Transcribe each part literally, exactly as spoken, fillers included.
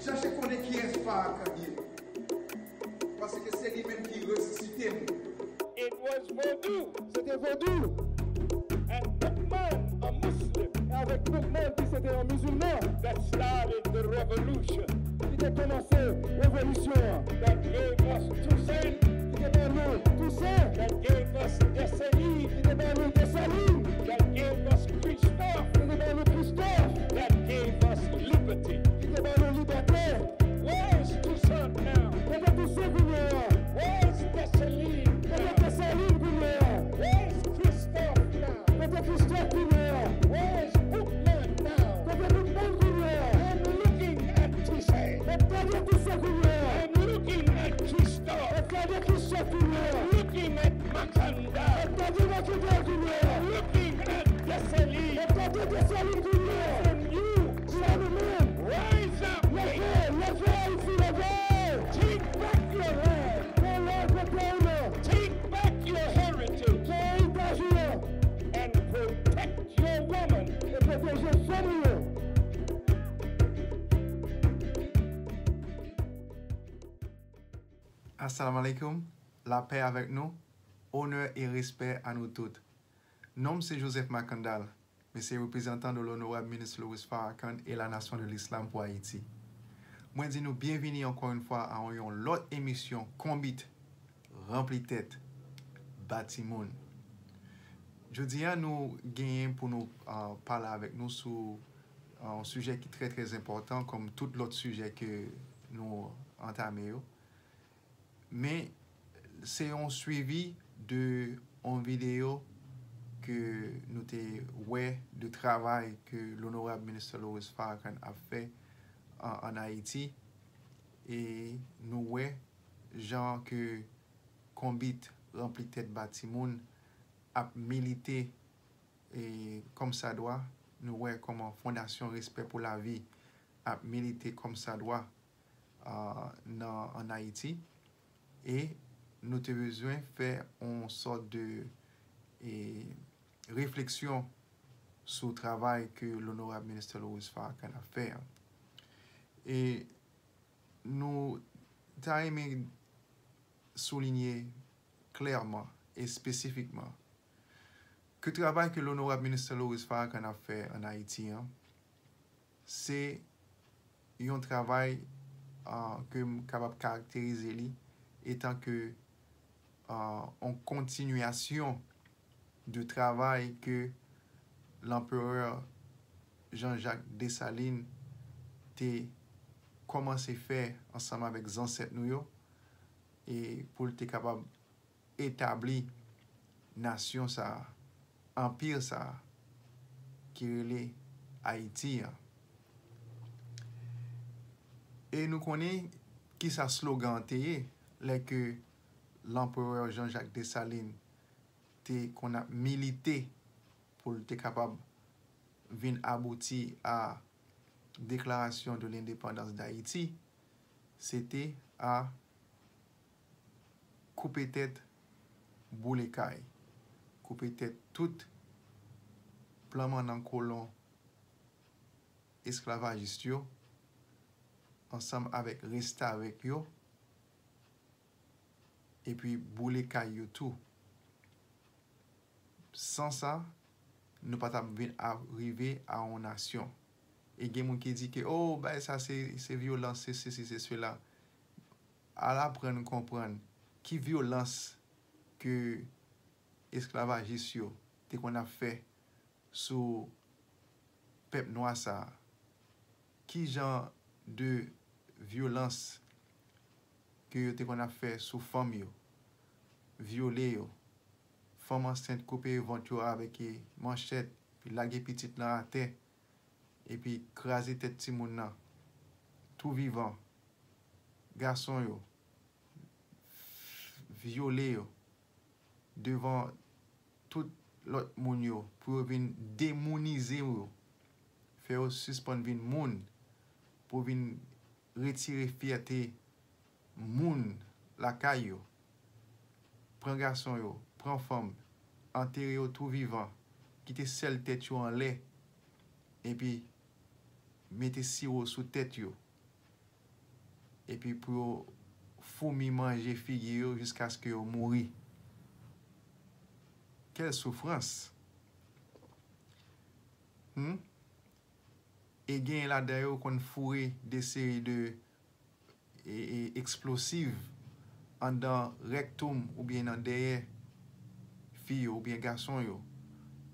Chache konnen kiyès Farrakhan ye. Paske se li menm ki resisite m. It was Vodou Se te vodou and Boukman, a Muslim, e avèk Boukman ki se te yon mizilman that started the revolution ki te kòmanse revolisyon an, that gave us Toussaint, ki te ban nou Tousen, that gave us Dessalines, ki te ban nou Desalin, that gave us Christophe, ki te ban nou Kristòf, that gave us liberty. Ki te ban nou libète. Where is Toussaint now? Kote Tousen kounye a? Where is Dessalines Kote now? Desalin kounye a? Where is Christophe now? Kote Kristòf kounye a? Where is Boukman now? Kote Boukman kounye a? I'm looking at Toussaint. M ap gade Tousen kounye a? I'm looking at Christophe. M ap gade Kristòf kounye a? I'm looking at Mackandal. M ap gade Mackandal kounye a? I'm looking at Dessalines. M ap gade Desalin kounye a? And you Pou nou menm, rise up. leve, leve Ayiti, leve! Take back your land. Pran laj pou peyi nou, Take back your heritage pran eritaj nou, and protect your woman. E pwoteje fanm nou. Assalamu alaikum, lapè avèk nou, onè e respè a nou tout. Non m se Joseph Mackandal, m se reprezantan de l'honorable ministre Louis Farrakhan et la Nation de l'Islam pour Haïti. Mwen di nou byenvini ankò yon fwa a yon lòt emisyon Konbit Ranpli Tèt Ba Timoun. Jodi a nou genyen pou nou uh, pale avèk nou sou yon sijè ki trè trè enpòtan kòm tout lòt sijè ke nou antame yo. Men se yon swivi de yon videyo ke nou te wè de travay ke l'honorable ministre Louis Farrakhan ap fè an Ayiti e nou wè jan ke Konbit Ranpli Tèt Ba Timoun ap milite e kòmsadwa, nou wè kòman Fondasyon Respè pou Lavi ap milite kòmsadwa uh, nan an Ayiti e nou te bezwen fè yon sòt de e, refleksyon sou travay ke l'honorable ministre Louis Farrakhan ap fè an. E nou ta renmen soulinye klèman e espesifikman ke travay ke l'honorable ministre Louis Farrakhan ap fè an Ayiti an, se yon travay uh, ke m kapab karakterize li etan ke uh, yon kontinyasyon de travay ke l'empereur Jean-Jacques Dessalines te kòmanse fè ansanm avèk zansèt nou yo e pou l te kapab etabli nasyon sa a, anpi sa a ki rele Ayiti an. E nou konnen kisa slogan an te ye lè ke l'empereur Jean-Jacques Dessalines te konn ap milite pou l te kapab vin abouti a Déclaration de l'Indépendance d'Haïti, se te a koupe tèt, boule kay, koupe tèt tout plan mannan kolon esklavajis yo ansanm avèk restavèk yo epi boule kay yo tou. San sa, nou pa t ap vin a rive a yon nasyon. E gen moun ki di ke oh bagay sa se se vyolans, se sesi, se sela. Al aprann konprann ki vyolans ke esklavajis yo te konn ap fè sou pèp nwa sa a. Ki jan de vyolans ke yo te konn ap fè sou fanm yo, vyole yo, fanm ansent koupe vant yo avèk manchèt, epi lage pitit lan atè, epi kraze tèt timoun nan tou vivan, gason yo, vyole yo devan tout lòt moun yo pou yo vin demounize yo, fè yo sispann vin moun, pou vin retire fyète moun lakay yo, pran gason yo, pran fanm, antere yo tou vivan, kite sèl tèt yo anlè, epi mete siwo sou tèt yo. epi pou yo foumi manje figi yo jiskaske yo mouri. Quelle souffrance! Hmm? E gen ladan yo konn foure de seri de e, e, eksplosiv anndan rèktoum oubyen nan dèyè fi yo oubyen gason yo,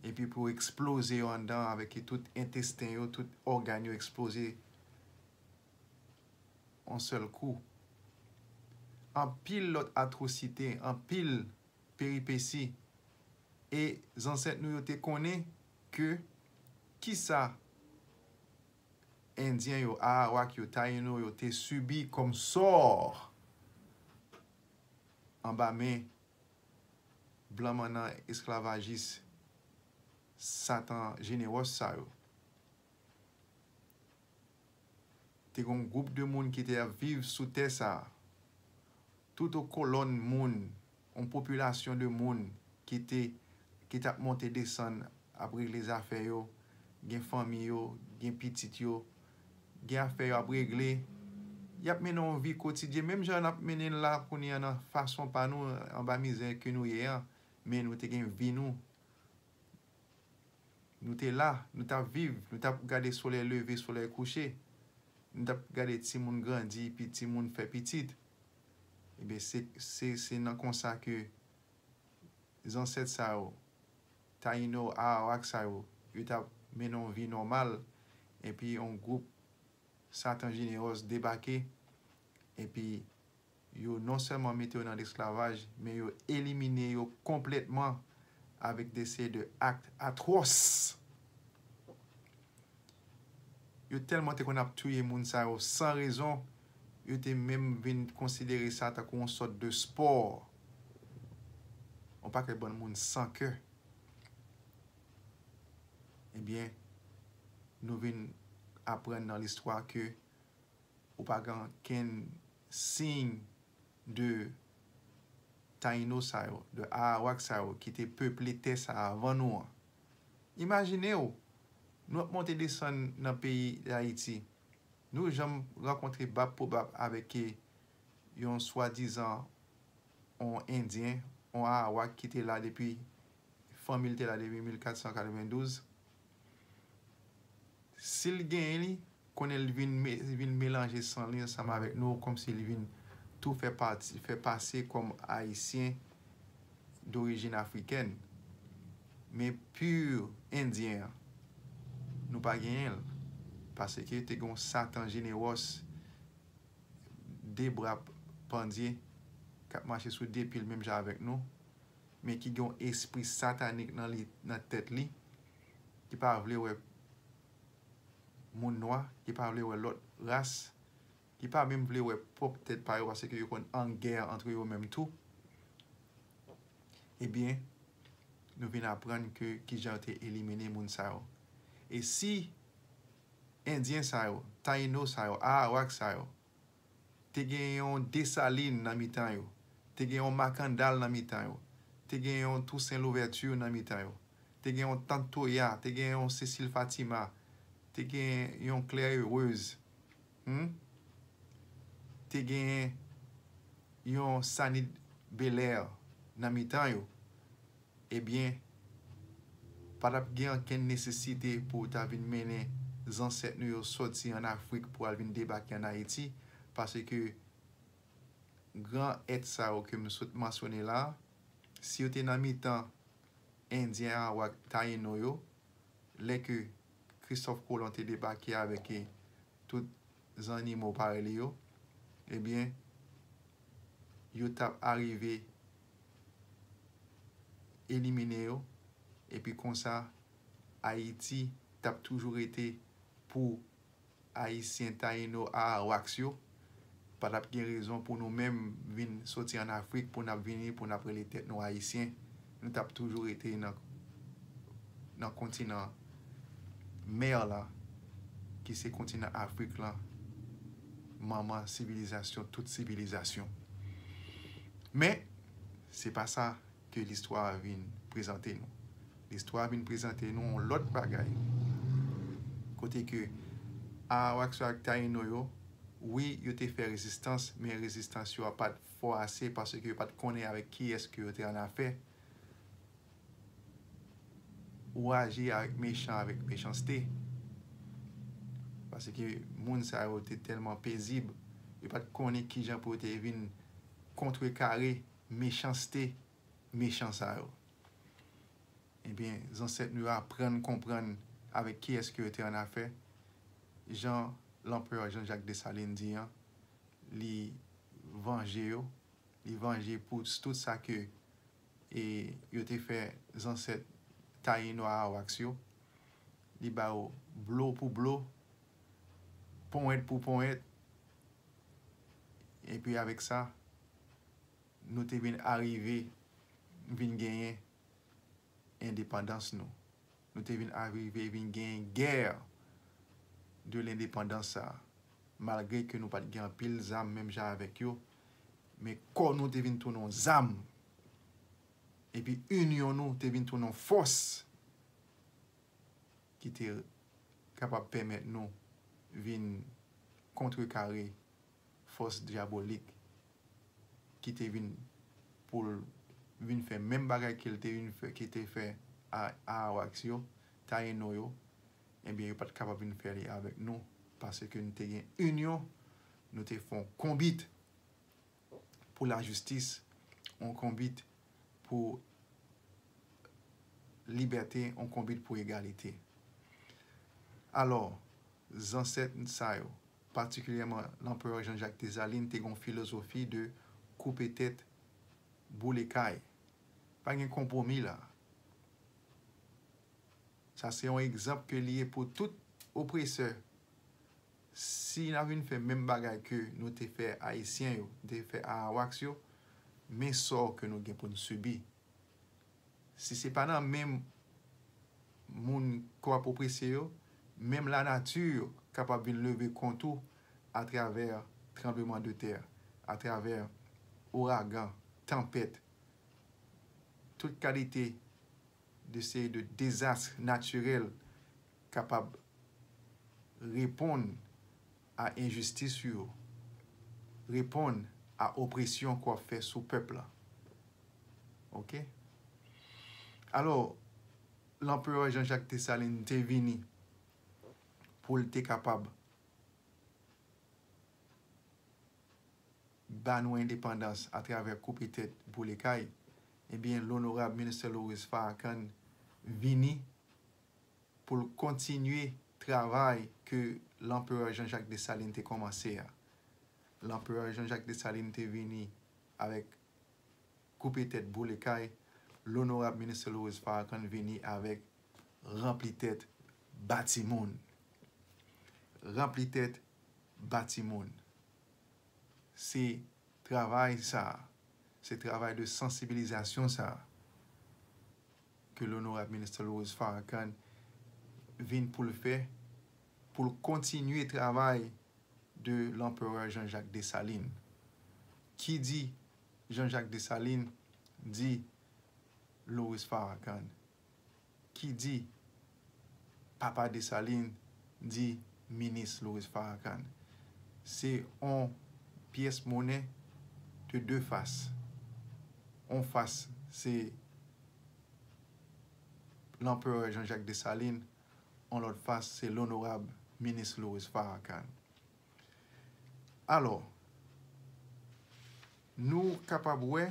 epi pou eksploze yo anndan avèk tout entesten yo, tout ògàn yo eksploze yon sèl kou. Anpil lòt atwosite, anpil peripesi. E zansèt nou yo te konnen ke kisa Endyen yo, Arawak yo, Tayino yo te sibi kòm sò anba men blan mannan esklavajis satan jenewòs sa yo. Te gen yon gwoup de moun ki te ap viv sou tè sa a. Tout yon kolòn moun, yon popilasyon de moun ki te, ki t ap monte desann ap regle zafè yo, gen fanmi yo, gen pitit yo, gen afè yo ap regle. Y ap mennen yon vi kotidyen, menm jan n ap mennen l la kounye a nan fason pa nou, anba mizè ke nou ye a, men nou te gen vi nou. Nou te la, nou t ap viv, nou t ap gade solèy leve, solèy kouche. Nou t ap gade timoun grandi, epi timoun fè pitit. Ebyen, se, se, se nan konsa ke zansèt sa yo, Tayino, Arawak sa yo, yo t ap mennen yon vi nòmal, epi yon gwoup satan jenewòs debake, epi yo non sèlman mete yo nan lesklavaj, men yo elimine yo konplètman avèk de seri de akt atwòs. Yo tèlman te konn ap touye moun sa yo san rezon, yo te menm vin konsidere sa tankou yon sòt de spò. Yon pakèt bann moun san kè. Ebyen, nou vin aprann nan listwa ke ou pa gen okenn siy de Tayino sa yo, de Arawak sa yo ki te peple tè sa a avan nou an. Imajine w, nou ap monte desann nan peyi Dayiti. Nou janm rankontre bab pou bab avèk yon swadizan yon Endyen, yon Arawak ki te la depi, fanmi l te la depi mil kat san katrevendouz. Si l genyen li, konnen l vin, me- vin melanje san li ansanm avèk nou, kòmsi li vin tou fè pati, fè pase kòm Ayisyen dorijin afrikèn. Men pur Endyen an, nou pa genyen l. Paske te gen yon satan jenewòs, de bra pandye, k ap mache sou de pye l menm jan avèk nou, men ki gen yon espri satanik nan li, nan tèt li, ki pa vle wè moun nwa, ki pa vle wè lòt ras, ki pa menm vle wè pwòp tèt pa yo, paske yo konn an gè antre yo menm tou. Ebyen, nou vin aprann ke kijan yo te elimine moun sa yo. E si Endyen sa yo, Tayino sa yo, Arawak sa yo, te gen yon Desalin nan mitan yo, te gen yon Makandal nan mitan yo, te gen yon Tousen Louvèti nan mitan yo, te gen yon Tant Toya, te gen yon Sesil Fatima, te gen yon Klè Erez, hmm? Te gen yon Sanit Belè nan mitan yo. Ebyen, pa t ap gen okenn nesesite pou w ta vin mennen zansèt nou yo sòti ann Afrik pou al vin debake ann Ayiti, paske gran èt sa yo ke m sot mansyone la, si yo te nan mitan Endyen, Arawak, Tayino yo, lè ke Kristòf Kolon te debake avèk tout zannimo parèy li yo, ebyen, yo t ap arive elimine yo, epi konsa, Ayiti t ap toujou rete pou Ayisyen Tayino Arawaks yo. Pa t ap gen rezon pou nou menm vin soti ann Afrik pou n ap vini, pou n ap rele tèt nou Ayisyen. Nou t ap toujou rete nan, nan kontinan mè la, ki se kontinan Afrik lan, manman sivilizasyon, tout sivilizasyon. Men, se pa sa ke listwa a vin prezante nou. Listwa a vin prezante nou yon lòt bagay. Kote ke Arawaks yo ak Tayino yo, Wi, yo te fè rezistans, men rezistans yo a pa t fò ase paske yo pa t konnen avèk kiyès ke yo te annafè. Ou aji avèk mechan avèk mechanste. Paske moun sa yo te tèlman pezib, yo pa t konnen kijan pou yo te vin kontrekare mechanste mechan sa yo. Ebyen, zansèt nou yo aprann konprann avèk kiyès ke yo te annafè. Jan Lanperè Jean-Jacques Dessalines di an, li vanje yo, li vanje pou tout sa ke e yo te fè zansèt Tayino a Arawaks yo. Li ba yo blo pou blo, ponyèt pou ponyèt. Epi avèk sa, nou te vin arive vin genyen endepandans nou. Nou te vin arive vin genyen guerre de l'indépendance sa a. Malgre ke nou pa t gen anpil zam menm jan avèk yo, men kò nou te vin tounen yon zam. Epi inyon nou te vin tounen yon fòs ki te kapab pèmèt nou vin kontrekare fòs dyabolik ki te vin pou l vin fè menm bagay ke l te vin fè, ki te fè a, a Arawaks yo, Tayino yo, ebyen, yo pa t kapab vin fè li avèk nou, paske nou te gen inyon, nou te fè yon konbit pou lajistis, yon konbit pou libète, yon konbit pou egalite. Alò, zansèt sa yo, patikilyèman Lanperè Jean-Jacques Dessalines, te gen yon filozofi de koupe tèt, boule kay. Pa gen konpwomi la. Sa se yon egzanp ke li ye pou tout opresè. Si n a vin fè menm bagay ke nou te fè Ayisyen yo, nou te fè Arawaks yo, men sò ke nou gen pou n sibi. Si se pa nan men moun k ap oprese yo, menm lanati kapab vin leve kont ou atravè tranblemanntè, atravè ouragan, tanpèt, tout kalite de seri de dezas natirèl kapab reponn a enjistis yo, reponn a opresyon k w ap fè sou pèp la. Oke? Alò, Lanperè Jean-Jacques Dessalines te vini pou l te kapab ba nou endepandans atravè koupe tèt, boule kay, ebyen, Lonorab Ministè Lewis Farrakhan vini pou l kontinye travay ke Lanperè Jean-Jacques Dessalines te kòmanse a. Lanperè Jean-Jacques Dessalines te vini avèk koupe tèt, boule kay, Lonorab Ministè Lewis Farrakhan vini avèk ranpli tèt, bati moun. Ranpli tèt, bati moun. Se travay sa a, se travay de sansibilizasyon sa a ke Lonorab Ministè Lewis Farrakhan vin pou l fè, pou l kontinye travay de Lanperè Jean-Jacques Dessalines. Ki di Jean-Jacques Dessalines, di Lewis Farrakhan. Ki di Papa Dessalines, di Minis Lewis Farrakhan. Se yon pyès monnen de de fas. Yon fas, se Lanperè Jean-Jacques Dessalines, yon lòt fas, se Lonorab Minis Lewis Farrakhan. Alò, nou kapab wè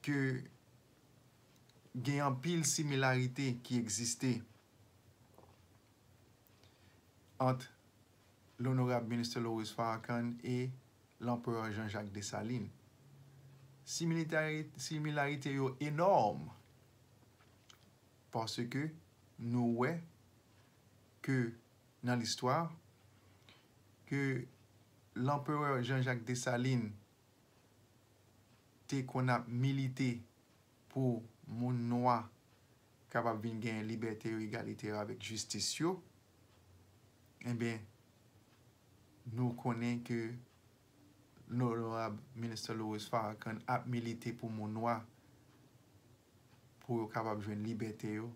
ke gen anpil similarite ki egziste ant Lonorab Ministè Lewis Farrakhan e Lanperè Jean-Jacques Dessalines. Similitari-, similarite yo enòm, paske nou wè ke nan listwa, ke Lanperè Jean-Jacques Dessalines te konn ap milite pou moun nwa kapab vin gen libète yo, egalite yo avèk jistis yo, enben, nou konnen ke Onorab Ministè Lewis Farrakhan ap milite pou moun nwa, pou yo kapab jwenn libète yo,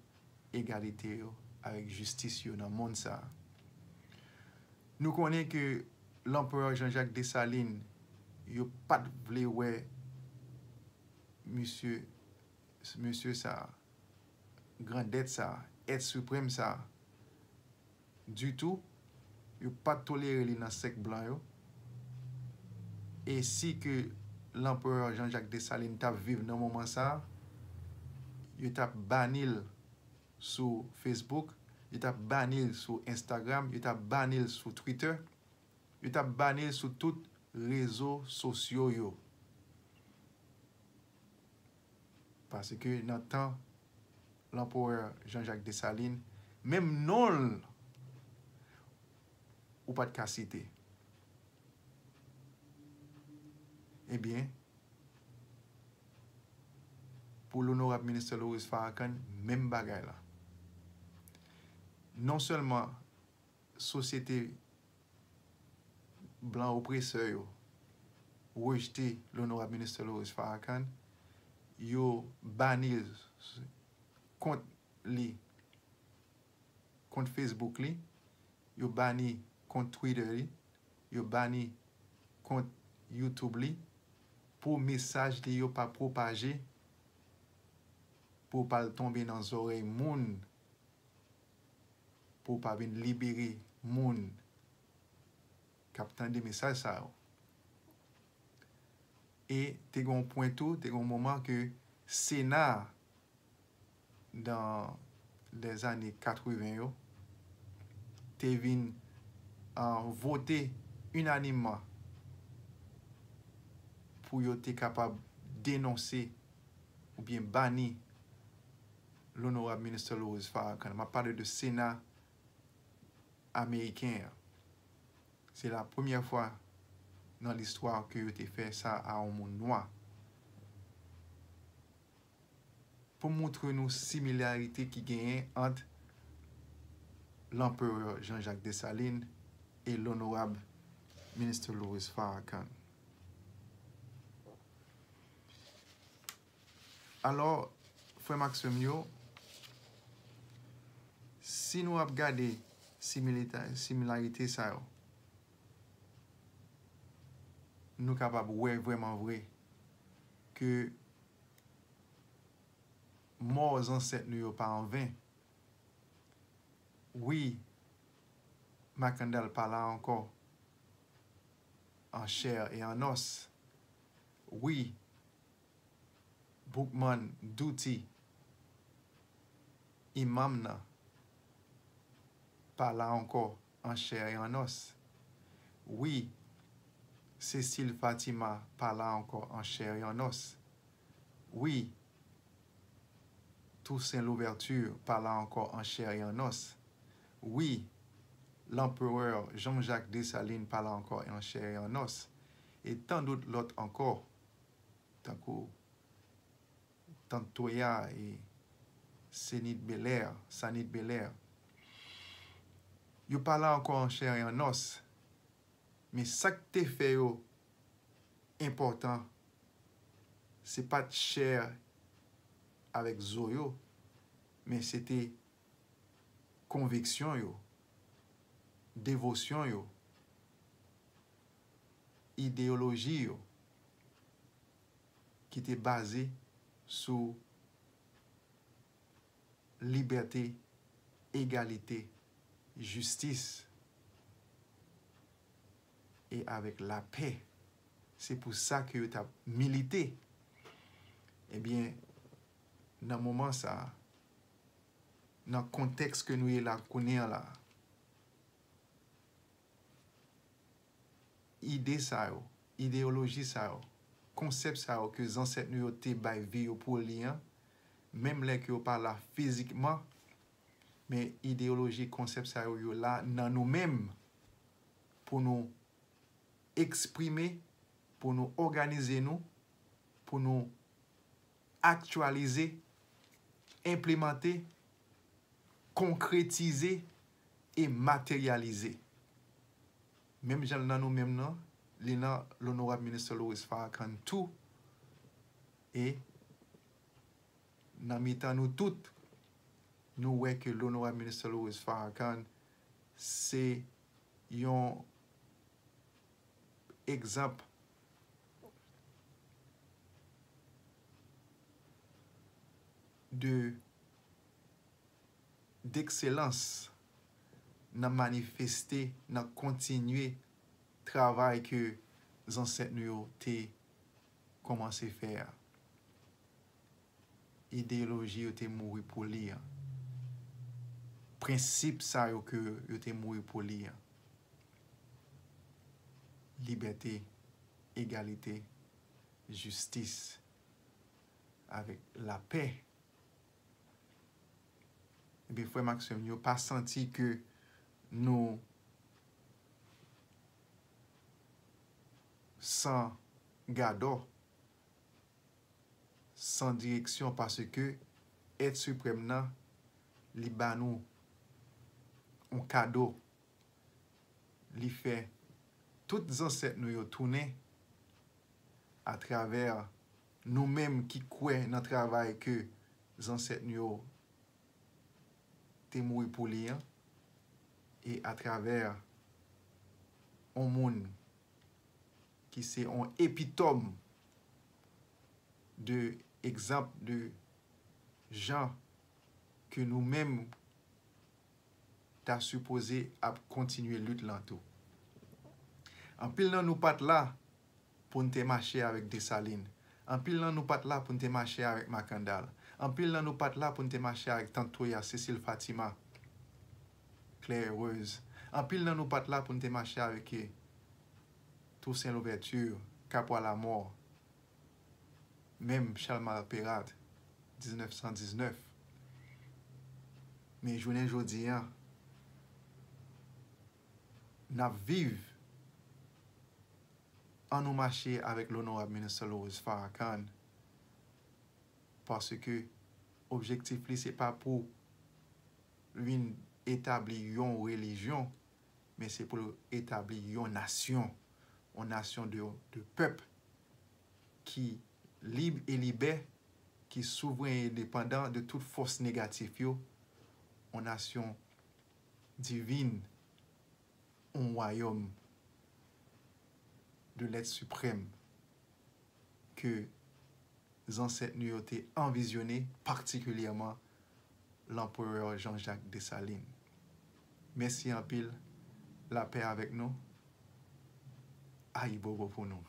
egalite yo, avèk jistis yo nan mond sa a. Nou konnen ke Lanperè Jean-Jacques Dessalines, yo pa t vle wè misye, misye sa, grandèt sa, èt siprèm sa, ditou. Yo pa t tolere li nan sèk blan yo. E si ke Lanperè Jean-Jacques Dessalines t ap viv nan moman sa, yo t ap bani l sou Facebook, yo t ap bani l sou Instagram, yo t ap bani l sou Twitter, yo t ap bani l sou tout rezo sosyo yo. Paske nan tan Lanperè Jean-Jacques Dessalines, menm non l, ou pa t ka site. Ebyen, pou Onorab Ministè Loris Farrakhan, menm bagay la. Non sèlman sosyete blan opresè yo rejte Onorab Ministè Loris Farrakhan, yo bani l kont li, kont Facebook li, yo bani kont Twitter li, yo bani kont YouTube li, pou mesaj li yo pa pwopaje, pou pa l tonbe nan zòrèy moun, pou pa vin libere moun k ap tande mesaj sa yo. E te gen yon pwen tou, te gen yon moman ke Sena, nan lèzane katreven yo, te vin, ah, vote inanimman pou yo te kapab denonse oubyen bani Onorab Ministè Loris Farrakhan. M ap pale de Sena ameriken an. Se la premyè fwa nan listwa ke yo te fè sa a yon moun nwa. Pou montre nou similarite ki genyen ant Lanperè Jean-Jacques Dessalines e Onorab Ministè Loris Farrakhan. Alò, frè m ak sè m yo, si nou ap gade similita-, similarite sa yo, nou kapab wè vrèman vre ke mò zansèt nou yo pa anven. Wi, Makandal pa la ankò, an chè e an nòs. Wi, Boukman Doutty, imam nan, pa la ankò, an chè e an nòs. Wi, Cécile Fatima pa la ankò, an chè e an nòs. Wi, Toussaint Louverture pa la ankò, an chè e an nòs. Wi, Lanperè Jean-Jacques Dessalines pa la ankò, an chè e an nòs. E tandout lòt ankò, tankou Tant Toya e Senit Belair, Sanit Belair. Yo pa la ankò, an chè e an nòs. Men sa k te fè yo enpòtan, se pa t chè avèk zo yo, men se te konviksyon yo, devosyon yo, ideyoloji yo, ki te baze sou libète, egalite, jistis e avèk lapè. Se pou sa ke yo t ap milite. Ebyen, nan moman sa a, nan kontèks ke nou ye la kounye a la, ide sa yo, ideyoloji sa yo, konsèp sa yo ke zansèt nou yo te bay vi yo pou li an, menm lè ke yo pa la fizikman, men ideyoloji, konsèp sa yo, yo la nan nou menm pou nou eksprime, pou nou òganize nou, pou nou aktyalize, enplimante, konkretize e materyalize. Menm jan l nan nou menm nan, li nan Onorab Ministè Loris Farrakhan tou. E nan mitan nou tout, nou wè ke Onorab Ministè Loris Farrakhan se yon egzanp de dekselans nan manifeste, nan kontinye travay ke zansèt nou yo te kòmanse fè a. Ideyoloji yo te mouri pou li an. Prensip sa yo ke yo te mouri pou li an. Libète, egalite, jistis, avèk lapè. Ebyen, frè m ak sè m yo, pa santi ke nou san gadò, san direksyon, paske Èt Siprèm nan, li ba nou yon kado. Li fè tout zansèt nou yo tounen atravè nou menm ki kwè nan travay ke zansèt nou yo te mouri pou li an, e atravè yon moun ki se yon epitòm de egzanp de jan ke nou menm ta sipoze ap kontinye lit lan tou. Anpil nan nou pa t la pou n te mache avèk Desalin. Anpil nan nou pa t la pou n te mache avèk Makandal. Anpil nan nou pa t la pou n te mache avèk Tant Toya, Cécile Fatima, Claire Heureuse. Anpil nan nou pa t la pou n te mache avèk, eh, Toussaint Louverture, Capois Lamort, menm Charles Marat Péralte, diznèf san diznèf. Men jounen jodi an, n ap viv, ann nou mache avèk Onorab Minister Louis Farrakhan, paske objektif li se pa pou vin etabli yon relijyon, men se pou l etabli yon nasyon, yon nasyon de, de pèp ki lib e libè, ki souvren e endepandan de tout fòs negatif yo, yon nasyon divin, yon wayòm de lèt siprèm ke zansèt nou yo te anvizyone, patikilyèman Lanperè Jean-Jacques Dessalines. Mèsi anpil. Lapè avèk nou. Ayibobo pou nou.